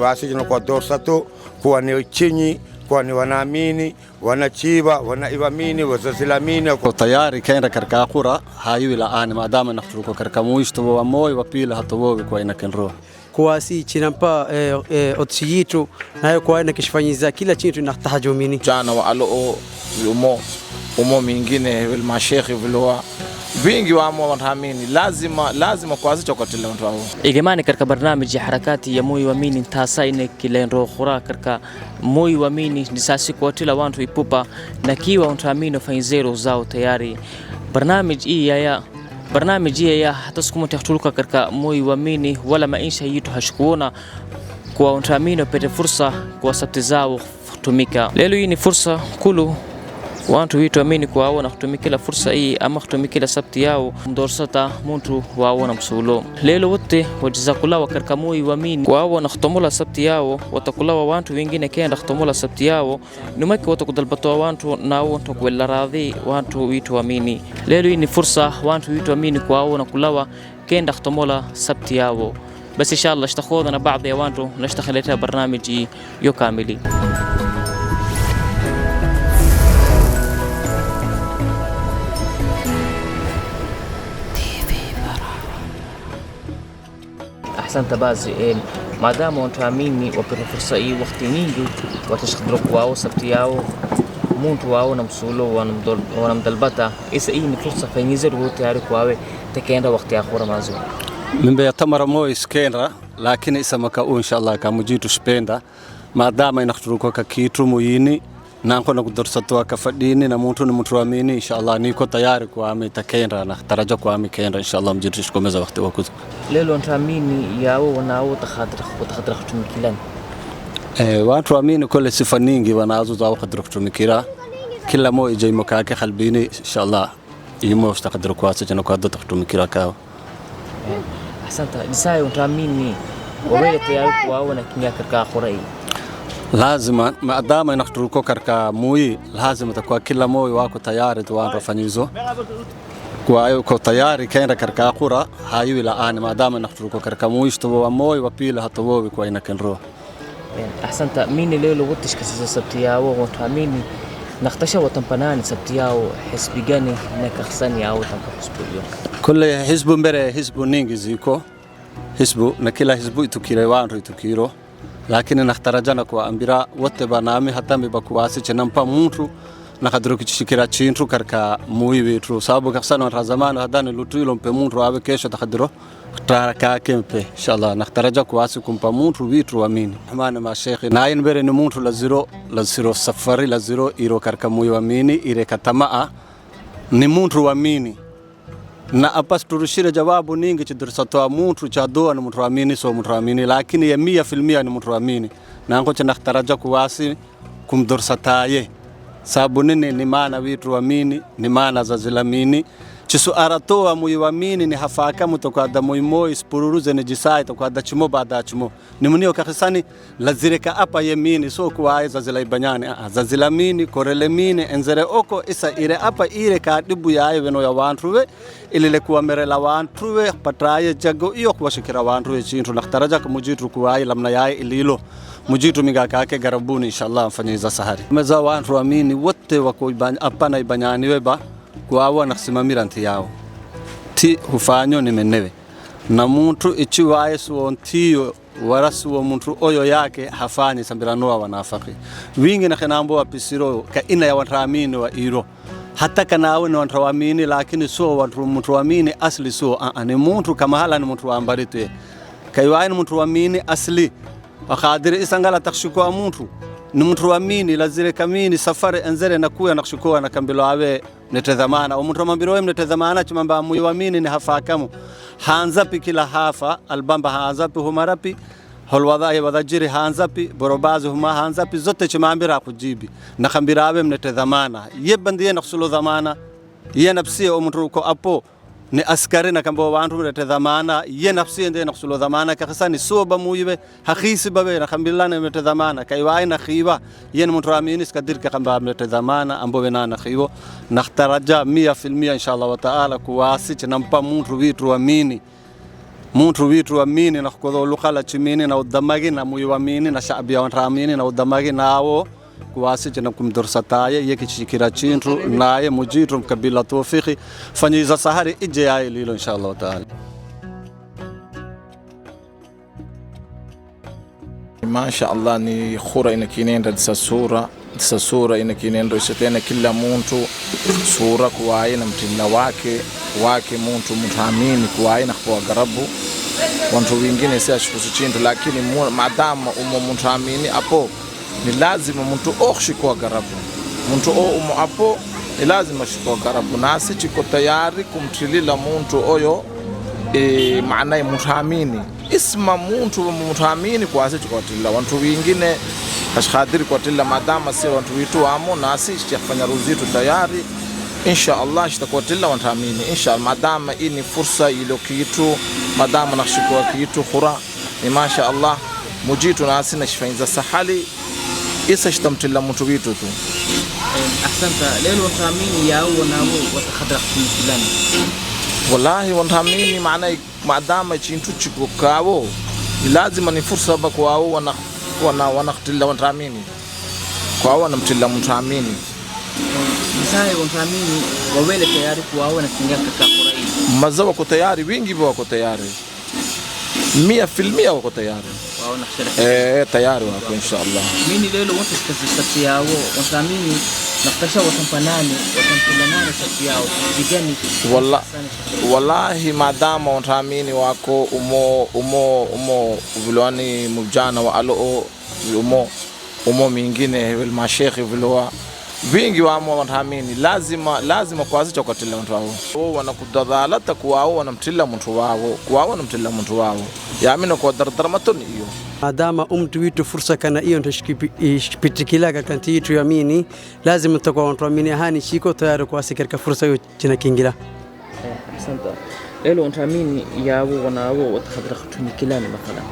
Waasi kwa dorsato kuwa ni chinyi kuwa ni wanaamini wanachiba wanaivamini wazazilamini kwa tayari kaenda karka qura hayu ila aan maadaama naqturuko karka muishto wa moyo wa pila hatawowi kwa inakenro kuwasi chinampa otsiyitu nayo kwa inakishfanyiza kila chintu inatahajumini jana wa alo umo umo mingine bil mashekhi vilwa vingi wamo wanaamini lazima kwazi chokotele watu wao igemani katika barnaamij ya harakati ya moyo waamini ntasa ine kilendo khura katika moyo waamini nisasi kuwatila wantu ipupa na kiwa wanaamini wafanyizero zao tayari barnaamij hii ya barnaamij hii ya hata siku moja kutuluka katika moyo waamini wala maisha yetu hashkuona kwa wanaamini wapate fursa kwa sabti zao kutumika. Leo hii ni fursa kulu wantu witu amini kwa na kutumikila fursa hii ama kutumikila sabti yao mdorsata muntu wao na msulo lelo wote wajizakula katika moyo waamini kwa na kutomola sabti yao watakula wantu wengine kenda kutomola sabti yao numaki watakudalbatwa wantu nao tokwela radhi wantu witu amini. Lelo hii ni fursa wantu witu amini kwa na kulawa kenda kutomola sabti yao. بس إن شاء الله اشتخوذنا بعض يا وانتو نشتخلتها برنامجي يو كاملي. أحسنت بازي ما دام وانتو أميني وبر فرصة إيه وقت نيجو وتشخدروا واو سبتياو مونتو واو نمسولو ونمدلبتا إيسا إيه فرصة فينيزر وهو تعرف واو تكين وقت آخر مازو من بيتمر مويس كينرا لكن إسا مكاو إن شاء الله كمجيتو شبيندا ما دام ينخدروكو ككيتو مويني نانكو نقدر كفديني نموتو نموتو أميني إن شاء الله نيكو تياري كوامي تكينرا نخترجو كوامي كينرا إن شاء الله مجيتو شكو وقت وكذا. ليلو أنت أميني ياو وناو تخاطر وتخاطر kutumikilan. Watu amini kule sifa nyingi wanazo za wakati kutumikira kila moja jai mkake qalbini inshallah yimo ustaqdir kwa sasa kwa dot kutumikira kao. أحسنت نساي وتاميني وبيت يا وانا كنيا كركا خوري lazima maadaama inakuturuko karka mui lazima takuwa kila moyo wako tayari tuanze fanyizo kwa hiyo kwa tayari kaenda karka qura hayu ila aan maadaama inakuturuko karka mui shto wa moyo wa pila hatawowi kwa inakenro. أحسنت مين ليلو وتش كسس سبتياو وتاميني نختشى وتنبناني سبتياو حسبيجاني نكخسني أو تنبح حسبيو كل حزب مبره حزب نينجزيكو حزب نكلا حزب يتكيرو وانرو يتكيرو lakini nakhtarajana kwa ambira wote banami hata mibakuwasi chenampa muntu nakadro kichishikira chintu karka mui wetu sababu kasana razamana hadani lutuilo mpe muntu awe kesho takadro taraka kempe inshallah nakhtaraja kuwasi kumpa muntu wetu amini maana mashekhi nayin bere ni muntu la zero safari la zero iro karka mui amini ire katamaa ni muntu amini na apas turushire jawabu ningi chidursatoa muntu cha doa ni muntu amini so muntu amini lakini ya 100% ni muntu amini na ngo chenakhtaraja kuwasi kumdursataye sababu nini ni maana witu amini ni maana za zilamini chisu aratoa muiwamini ni hafaka mutokada muimoi spururuze ni jisai tokada chimo baada chimo ni munio kakhisani lazireka apa yemini so kuwaye za zilaibanyani za zilamini korelemini enzere oko isa ire apa ire kadibu yaye weno ya wantuwe ilile kuwa merela wantuwe pataye jago iyo kuwashikira wantuwe chintu nakhtaraja kumujitu kuwaye lamna yaye ililo mujitu migakake garabuni inshallah mfanyiza sahari meza wantu amini wote wako apana ibanyani weba kuwawa nakusimamira nti yao ti hufanyo ni menewe na muntu ichiwaye suo ntiyo wala suo muntu oyo yake hafanyi sambiranoa wanafaki wingi na kinambo wa pisiro ka ina ya wantu wa iro hata kanawe ni wantu waamini lakini suo wantu muntu waamini asli suo ni muntu kama hala ni muntu waambaritwe kaiwaye ni muntu waamini asli wakadiri isangala takshukua muntu ni muntu waamini lazire kamini safari enzere nakuya nakushukua na kambilo awe netedhamana omuntu amambiro we mnetedhamana chimamba muiwamini ni hafakamu hanzapi kila hafa albamba hanzapi humarapi holwadha wadhajiri hanzapi borobazi huma hanzapi zote chimambira kujibi na kambira awe mnetedhamana ye bandiye nakusulo dhamana ye nafsi omuntu ko apo ni askari na kambo wantu mnetedhamana ye nafsi ndiye nakusulo dhamana kakhisani suba muibe hakhisi babe na khambilana mnetedhamana kaiwai na khiba ye muntu amini skadir ka kamba mnetedhamana ambo bena na khibo nakhtaraja 100% inshallah wa taala kuwasi chinampa muntu witu amini Muntu witu amini na kukodho lukhala chimini na udamagi na muyu amini na shaabia wantu amini na udamagi nawo kuwasi china kumdorsataye yeki chikira chintu naye mujitu mkabila tawfiki fanyiza sahari ije yaye lilo inshallah taala. Masha Allah ni khura inakinenda disa sura inakinenda isatena kila muntu sura kuwaye na mtilla wake wake muntu muthamini kuwaye na kwa garabu wantu wengine si ashukusu chintu lakini maadamu umo muthamini apo ni lazima muntu okhshikwa garabu muntu o umo apo ni lazima shikwa garabu nasi chiko tayari kumtilila muntu oyo maana muthamini isma muntu muthamini kwasi chikotilila wantu wengine ashkhadiri kwatila madama si wantu witu wamo nasi chafanya ruzitu tayari insha Allah shitakwatila wantu amini insha Allah madama ini fursa ilo kitu madama nakhshikwa kitu khura ni masha Allah mujitu nasi nashfanyiza sahali isa shitamtila muntu witu tu. Ahsanta lelo wantu amini yao nao watakhadra kumtilani. Wallahi wantu amini maana madama chintu chikokawo lazima ni fursa bakwao wana wanamthamini kwa wanamtila mthamini msae wanamthamini wawele tayari kwa wanakinga kaka kurai mazao wako tayari wingi wako tayari 100% wako tayari wao na tayari wako inshallah. Mimi leo wote sikazisati yao wanamthamini naktasha watampanani watampilanani sati yao vigani. Wallahi madama wanamthamini wako umo vilwani mjana wa alo umo mingine mashekhi viloa wingi wamo wanamthamini lazima kwazi chokatila mtu wao wanakudadhalata kwao wanamtila mtu wao kwao wanamtila mtu wao yaamini kwa dardarmatun hiyo maadama umtu witu fursa kana hiyo ntashkipitikila katika yitu yamini lazima tutakuwa watu amini hani shiko tayari kwa katika fursa hiyo china kingila. Ahsanta lelo wanamthamini yao wanao watakhadra kutumikilani mathalan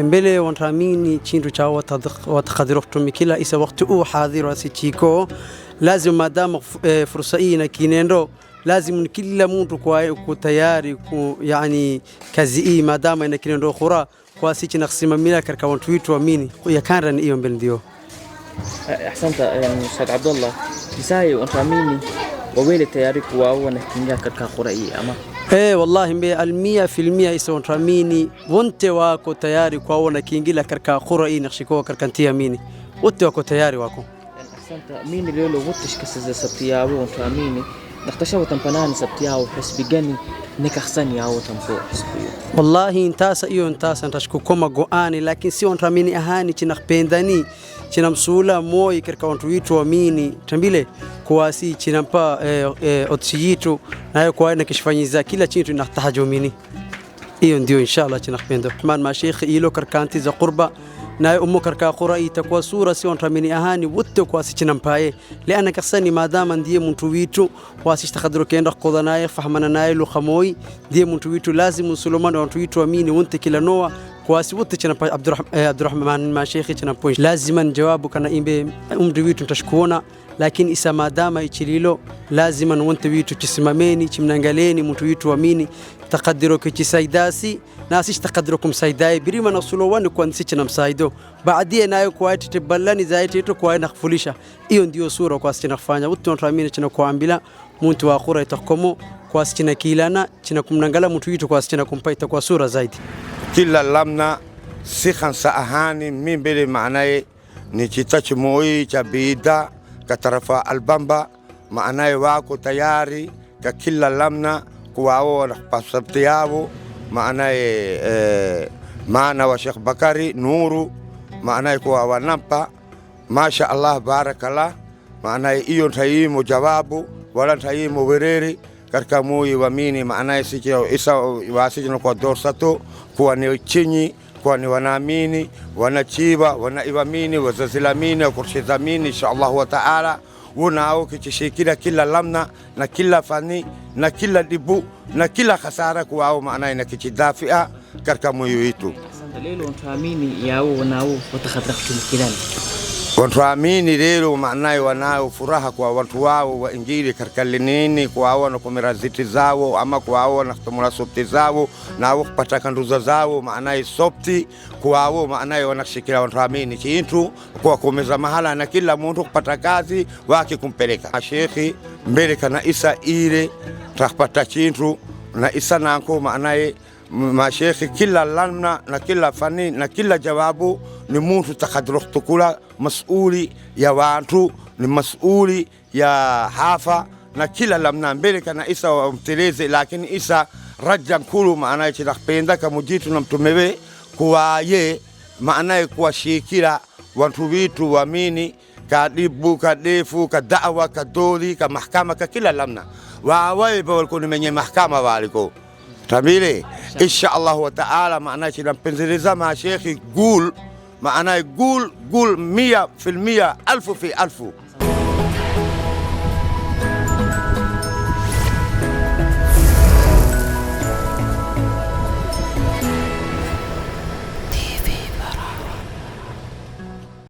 mbele wanamthamini chintu cha watakhadra kutumikila isa wakati u hadhir wasichiko lazima maadama fursa hii na kinendo lazim kila mtu kwa tayari yani kazi hii maadama ina kinendo khura kwa sisi nakhsimamia katika watu wetu amini ya kanra hiyo mbele ndio. Ahsanta Ustadh Abdullah kisai wanamthamini wawele tayari kwa wanakinga katika khura hii ama wallahi mbe 100% isa wanamthamini wote wako tayari kwa wanakinga katika khura hii nakhshiko katika ntia amini wote wako tayari wako. Ahsanta mimi leo wote shikasiza sabti yao wanamthamini نختشى وتمبنان سبتياو حسب جني نكحسن ياو تمبو حسبيو. والله انتاسا iyo intasa ntashikukoma goani lakini si wantamini ahani chinakpendani chinamsula moi katika wantu witu amini tambile kuasi chinampa otsiyitu nayo kwa na kishifanyiza kila chintu inahtajumini hiyo ndio inshallah chinakpenda man mashekhi ilo karkanti za qurba nayo ummu karka qura itakuwa sura si wantamini ahani wote kuasi chinampaye liana kasani maadama ndiye muntu witu wasishtakhadru kenda qodanaye fahmana naye lukhamoi ndiye muntu witu lazim Suleiman wantu witu amini wonte kila noa kuasi wote chinampa Abdurrahman mashekhi chinampo lazima jawabu kana imbe umri witu mtashkuona lakini isa maadama ichililo lazima wonte witu chisimameni chimnangaleni muntu witu amini تقدرك تسايداسي ناسيش تقدركم سايداي بريما نصلوان كون سيتنا مسايدو بعدين nayo kwa tiballani zaidi tu kwa nakufulisha hiyo ndio sura kwa sisi nafanya wote tunaamini china kuambila mtu wa khura itakomo kwa sisi kilana china kumnangala mtu yitu kwa sisi kumpa itakuwa sura zaidi kila lamna si khansa ahani min bile maanaye ni chitachi moi cha bida katarafa albamba maanaye wako tayari ka kila lamna kuwao pasabtiyawo maanaye maana wa Sheikh Bakari Nuru maanaye kuwa wanampa masha Allah barakallah maanaye iyo ntayimo jawabu wala ntayimo wereri katika moyo wamini maanaye sikio isa wasijino kwa dorsato kuwa ni chinyi kuwa ni wanaamini wanachiba wanaivamini wazazilamini wakurshidhamini insha Allah wa taala unao kichishikila kila lamna na kila fani na kila dibu na kila khasara kuwao maana ina kichidafia katika moyo wetu. Lelo wantuamini yao nao watakhadra kutumikilana. Wantuamini lelo maanaye wanayo furaha kwa watu wao wa injili katika linini kwao wanakomera ziti zao ama kwao wanakutomora sopti zao nao kupata kanduza zao maanaye sopti kwao maanaye wanashikila wantuamini chintu kwa komeza mahala na kila muntu kupata kazi wake kumpeleka shekhi mbele kana isa ile takpata chintu na isa nanko maanaye mashekhi kila lamna na kila fani na kila jawabu ni muntu takadrohtukula masuli ya wantu ni masuli ya hafa na kila lamna mbele kana isa wamteleze, lakini isa raja nkulu maanaye chilakpenda kamujitu na mtumewe kuwaye maanaye kuwashikila wantu witu wamini kadibu kadefu kadawa kadoli ka mahkama ka kila lamna wawaye walikuwa ni menye mahkama waliko tamile insha Allah wa taala maana chinampenzereza mashekhi gul maana gul gul 100% 1000 fi 1000.